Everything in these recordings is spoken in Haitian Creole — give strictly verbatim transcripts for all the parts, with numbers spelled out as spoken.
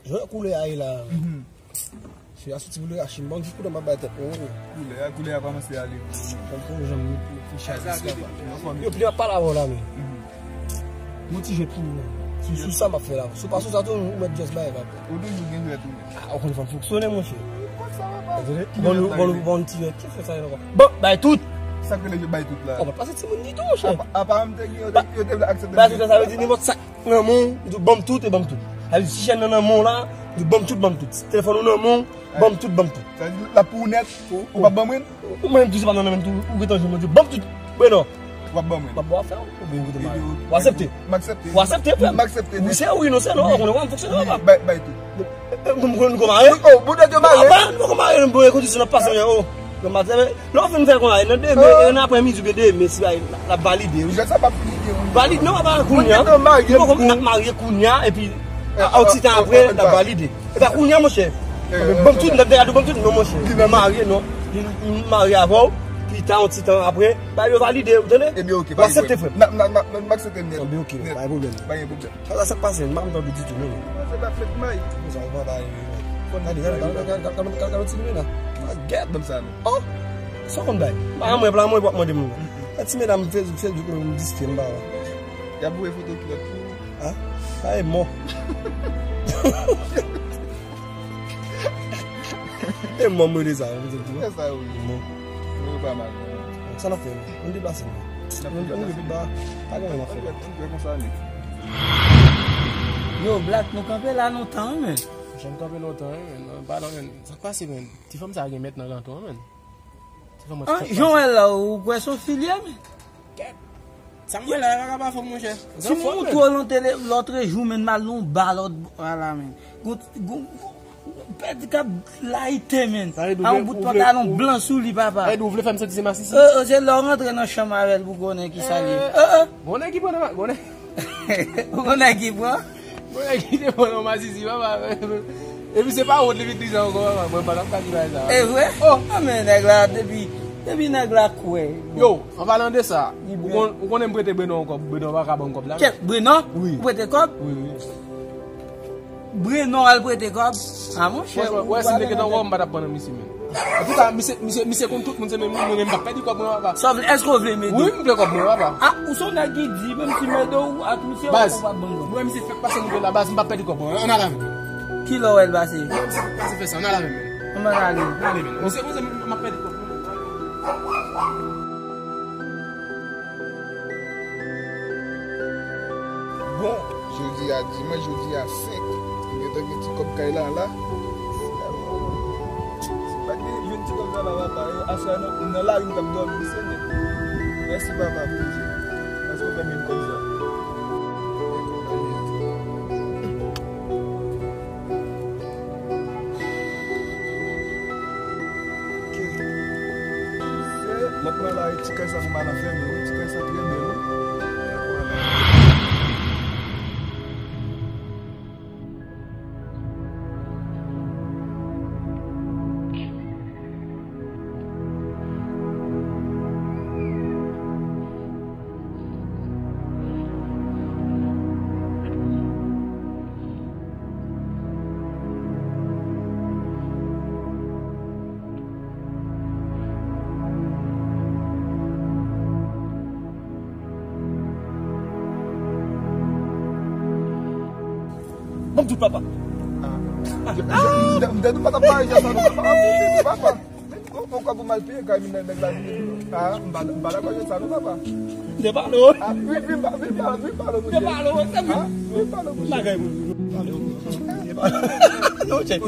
Jan koulè a ye la. Mhm. Se a soti pou le rachim. Bon, jis pou mwen bay tèt mwen. Koulè a, koulè a kòmanse ale. Tankou jan m fè chaj. Yo pli ap pale avè w la, men. Mhm. Yon ti jwèt pou mwen. Sou, sou sa m ap fè la. Sou pa sou sa tou, ou mèt just bay, papa. Ou toujou gen jwèt ou. Ah, ou konn fè m fonksyone, monchè. Bon, nou, bon, nou, bon, ti jwèt. Ki fè sa, yo, bon, bay tout. Sa k rele yo bay tout la? Oh, pa se timoun ditou, monchè. Apa, apa, m te gen, yo te, yo te vle aksepte. Bay tout la, sa vle di nenpòt sa. Nan men w, li di w, "Ban m tout e ban m tout." Sa vle di, si chèn nan nan men w la, li di w, "Ban m tout, ban m tout." Si telefòn ou nan men w, ban m tout, ban m tout. Sa vle di, l ap pou ou nèt, ou p ap ban mwen? Ou menm tou, se pa nan men m tou, ou gentan jwenn mwen, di w, "Ban m tout, Beno." W ap ban mwen? M ap ba w afè w, oubyen ou gentan mare? W aksepte? M aksepte. W aksepte, frè m? M aksepte. Wi, se wi, non, se non, ou konnen kòman m fonksyone, papa. Bay, bay tout. Eh, eh, nou konn mare? Oh, bon, nèg yo mare. Ah, nou konn mare, nou pran kondisyon nan pase, men, oh. Nan maten, men, lè w fin fè konn la, nan demen, nan aprèmidi oubyen demen, si bay, l ap valide, wi. Jwèt sa p ap valide, wi. Valide, non, papa, kounye a. Nou poko, n ap marye kounye a, epi, a, yon ti tan apre, n ap valide. E pa kounye a, monchè. Ban m tout, n ap gade ban m tout, non, monchè. Li marye, non. Li, li marye avè w, pita, yon ti tan apre, bay yo valide, ou tande? Ebyen, oke, w aksepte, frè m? M aksepte nèt. Ebyen, oke, pa gen pwoblèm. Pa gen pwoblèm. Sa, sa k pase? M pa konn tande ditou, non. Se pa fèt may. Konsa, ou pa bay. Gade, gade, gade, gade, gade, gade, gade, gade, gade, gade, gade, gade. Gèt. Ban m sa, non. Oh! Sa w konn bay? M pa mwen, plan mwen, w ap mande m. Gade ti medam, Facebook, Facebook, m diske, m pa wè. Y ap voye foto kilòt pou ou. Ah? Sa e mò. E mò, mwen de sa, mwen de sa. Mò. Mwen pa mal. Sa n ap fè? Ann deplase, non. Ann rive pi ba. Pa gen anyen n ap fè. Yo, Black, nou kanpe la lontan, wi, men. Jan kanpe lontan, wi, men. Nan, pa nan, men. Sa k pase, men? Ti fanm sa gen mèt nan ranton, men. Ti fanm an, jan w wè la, ou kwè se yon fi l ye, men? Kèt. Sa m wè la, e pa ka pa fanm, monchè. Ti m montre w nan tele, lòt jou, men, m al nan yon ba lòt bò la, men. Gon, gon, gon, pèdi k ap layite, men. A yon bout pantalon blan sou li, papa. Ou vle fè m santi se masisi? Eh, eh, se lè w rantre nan chanm avè l pou konnen ki sa l ye. Eh, eh. Gon nèg ki pran nan ma-, gon nèg. Gon nèg ki pran? Gon nèg ki te pran nan masisi, papa. Epi se pa wont li vin di sa ankò, papa. Mwen pa t ap ka di bagay sa. E vre? Oh! Ah, men nèg la, depi, depi nèg la kwè. Yo, an palan de sa, ou konn, ou konnen m prete Brenon yon kòb, Brenon pa ka ban m kòb la. Kèt, Brenon? Wi. Ou prete kòb? Wi, wi. Brenon al prete kòb. Ah, monchè. Franchman, ou wè, si m te gentan wè w, m pa t ap pran nan misye, men. Antouka, misye, misye, misye konn tout moun, se menm moun, mwen menm, m p ap pèdi kòb mwen, papa. Sa vle, èske w vle m ede? Wi, m vle kòb mwen, papa. Ah, ou se yon nèg ki di, menm si m ede w ak misye, ou p ap ban m kòb. Baz, mwen, misye fèk pase moutre la, baz, m p ap pèdi kòb mwen, ann al avè m. Kilè w wè l pase? Mwen, misye fèk pase fè sa, ann al avè m, men. Ann al ale. Ann ale, men. Misye, misye, m ap pèdi kòb mwen. Bon, jodi a dimanch, jodi a senk. M gentan gen ti kòb kay la, la. Si pa gen jwenn ti kòb sa la, papa, e aswè a, nan, nan lari m t ap dòmi, Senyè. Mèsi, papa, pou je. Paske w fè m jwenn kòb sa. Se lòt mwen la, e ti kay sa pou m al anfèmen, wi, ti kay sa trè bèl, wi. Ban m tout, papa. Ah. M te di w pa t ap pale jan sa, non, papa. Ah, wi, wi, wi, papa. Yon, yon kòb pou m al peye kay, men nèg la vini. Ah, m pa, m pa dakò avèk sa non, papa. M te pale w. Ah, vin, vin, vin pale, vin pale, monchè. M te pale w, se vre. Ah, vin pale, monchè. M te pale w.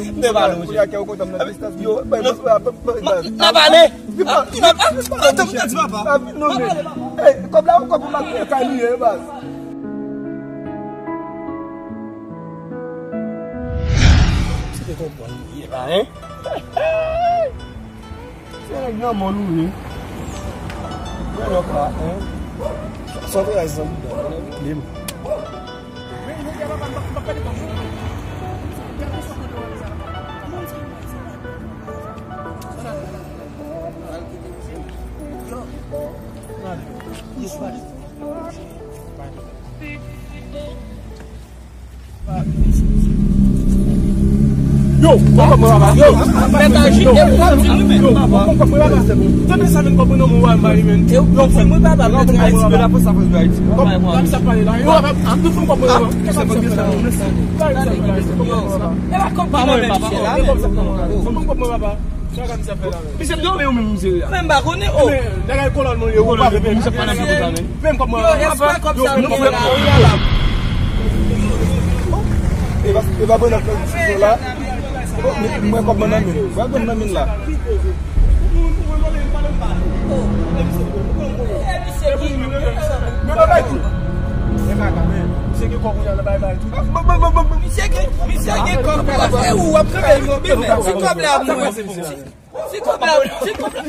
M te pale w, monchè. Kounye a kè w kontan m nan distans, yo, bay, bay, bay, bay, bay. N ap pale. Vin pale, vin pale, monchè. Ah, vin non, men. Ey, kòb la, yon kòb pou m al peye kay li ye, baz. Se te konprann li ye la, hein? Se nèg nan mòn ou ye. Mwen lòk la, hein? Sa te ay zanmi dan, mwen lè regle m. Yo, yo, yo, mèt aji, e ou k ap di wi, men. Yo, ou konprann mwen, papa? Tande sa, men, konprann mwen, mwen, mwen, men. E ou k ap di wi, papa, mèt aji. Yo, la fòs, la fòs Ayiti. Kòm, kòm sa pale la, yo, ap, ap, nou konprann mwen, papa. Kisa konprann mwen, papa? E pa kòb ki nan men misye la, men. Konprann mwen, papa. Sa ka misye ap fè la, men. Misye dòmi ou menm, misye la. Men m pa konnen, oh. Men, bagay kolòn mwen yo, ou pa vle misye pa nan konprann mwen. Menm kòb mwen, yo, papa. Yo, menm kòb mwen, papa. E pa, e pa bon nan fè diskusyon la. Mwen kòb mwen nan men. Mwen kòb mwen nan men la. Men pa bay tou. Misye gen kòb mwen nan bay bay tou. Misye gen, misye gen kòb. E ou w ap kanpe yon biznis. Si kòb la ap mwen. Si kòb la, si kòb la.